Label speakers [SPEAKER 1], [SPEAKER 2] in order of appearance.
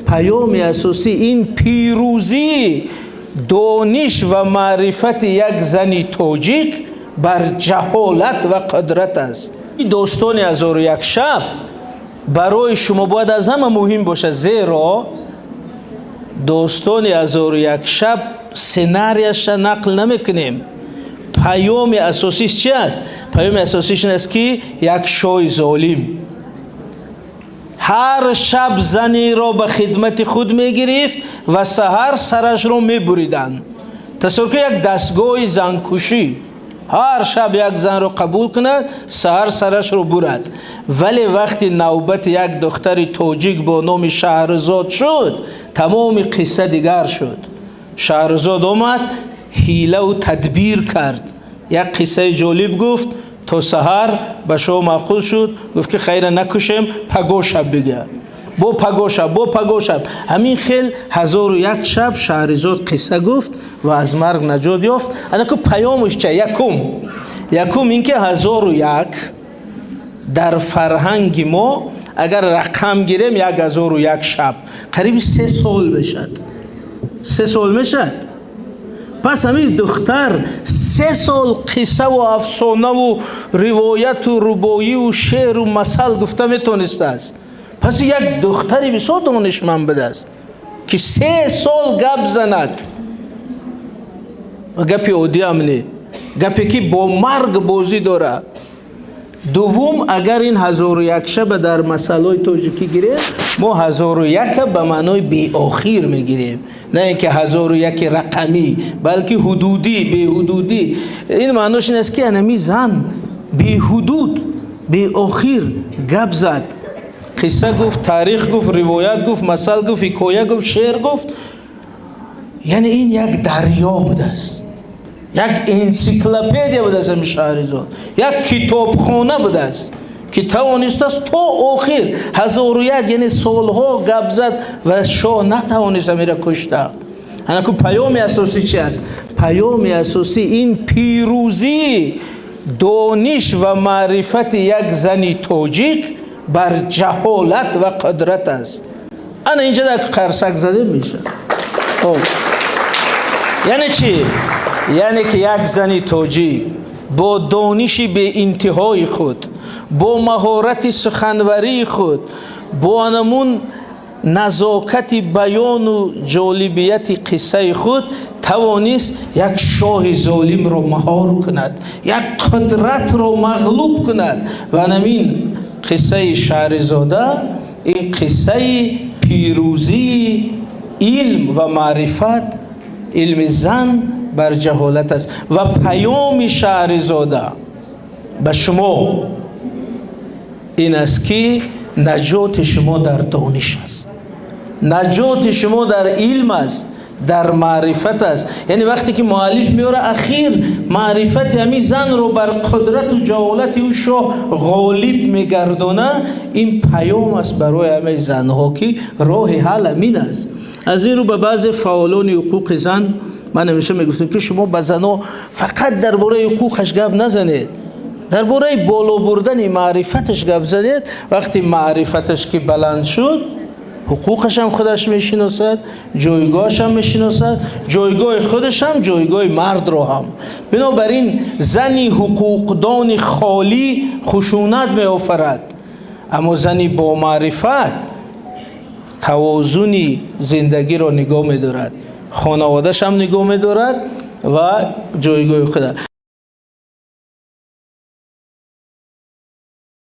[SPEAKER 1] Паёми асосӣ ин пирӯзии дониш ва маърифати як зани тоҷик бар ҷаҳолат ва қудрат аст. Ин достони «1001 шаб» барои шумо бояд аз ҳама муҳим бошад, зеро достони «1001 шаб» сценарияша нақл намекунем. Паёми асосиш чи аст? Паёми асосиш ин аст, ки як шоҳи золим ҳар шаб занеро ба хидмати худ мегирифт ва саҳар сарашро мебуриданд. Тасаввур кунед, як дастгоҳи занкушӣ ҳар шаб як занро қабул кунад, саҳар сарашро бурад. Вале вақти навбати як духтари тоҷик бо номи Шаҳрзод шуд, тамоми қисса дигар шуд. Шаҳрзод омад, ҳилаву тадбир кард, як қиссаи ҷолиб гуфт, то саҳар ба шоҳ маъқул шуд. Гуфт, ки хайра, накушем, паго шаб бига, бо паго шаб, бо паго шаб. Ҳамин хел 1001 шаб Шаҳризод қисса гуфт ва аз марг наҷот ёфт. Анаку паёмаш ча? Якум ин ки 1001 дар фарҳанги мо, агар рақам гирем, 1001 шаб қариби 3 сол мешад, 3 сол мешад. Пас ҳамин духтар 3 сол қиссаву афсонаву ривояту рубоиву шеъру масал гуфта метонистааст. Пас як духтари бисёр донишманд будааст, ки 3 сол гап занад. Ва гапи оддиам не, гапе ки бо марг бозӣ дорад. Дуввум, агар ин «1001 шаба» дар масъалаҳои тоҷикӣ гирем, мо 1001-а ба маънои беохир мегирем, на ин ки 1001-и рақамӣ, балки ҳудудӣ, беҳудудӣ. Ин маънош ин аст, ки анами зан беҳудуд, беохир гап зад, қисса гуфт, таърих гуфт, ривоят гуфт, масал гуфт, ҳикоя гуфт, шеър гуфт. Яъне ин як дарё будааст, як энсиклопедия будааст ҳамин Шаҳризод, як китобхона будааст, ки тавонистааст то охир 1001, яъне солҳо гап зад ва шоҳ натавонист ҳамира кушта. Анаку паёми асосӣ чи аст? Паёми асосӣ ин пирӯзии дониш ва маърифати як зани тоҷик бар ҷаҳолат ва қудрат аст. Ана инҷа як қарсак задем мешавад. Яъне чӣ? Яъне ки як зани тоҷик бо дониши беинтиҳои худ, бо маҳорати суханварии худ, бо анамун назокати баёну ҷолибияти қиссаи худ тавонист як шоҳи золимро маҳор кунад, як қудратро мағлуб кунад. Ва анамин қиссаи Шаҳризода ин қиссаи пирӯзии илм ва маърифат, илми зан бар ҷаҳолат аст. Ва паёми Шаҳризода ба шумо ин аст, ки наҷоти шумо дар дониш аст, наҷоти шумо дар илм аст, дар маърифат аст. Яъне вақте ки муаллиф меора, ахир маърифати ҳамин занро бар қудрату ҷаҳолати ӯ шоҳ ғолиб мегардона, ин паём аст барои ҳамаи занҳо, ки роҳи ҳал ҳамин аст. Аз ин рӯ ба баъзе фаъолони ҳуқуқи зан ман ҳамеша мегуфтам, ки шумо ба занҳо фақат дар бораи ҳуқуқаш гап назанед, дар бораи боло бурдани маърифаташ гап занед. Вақти маърифаташ ки баланд шуд, ҳуқуқашам худаш мешиносад, ҷойгоҳашам мешиносад, ҷойгоҳи худашам, ҷойгоҳи мардро ҳам. Бинобар ин зани ҳуқуқдони холӣ хушунат меофарад, аммо зани бомаърифат тавозуни зиндагиро нигоҳ медорад, хонаводашам нигоҳ медорад ва ҷойгоҳи худа.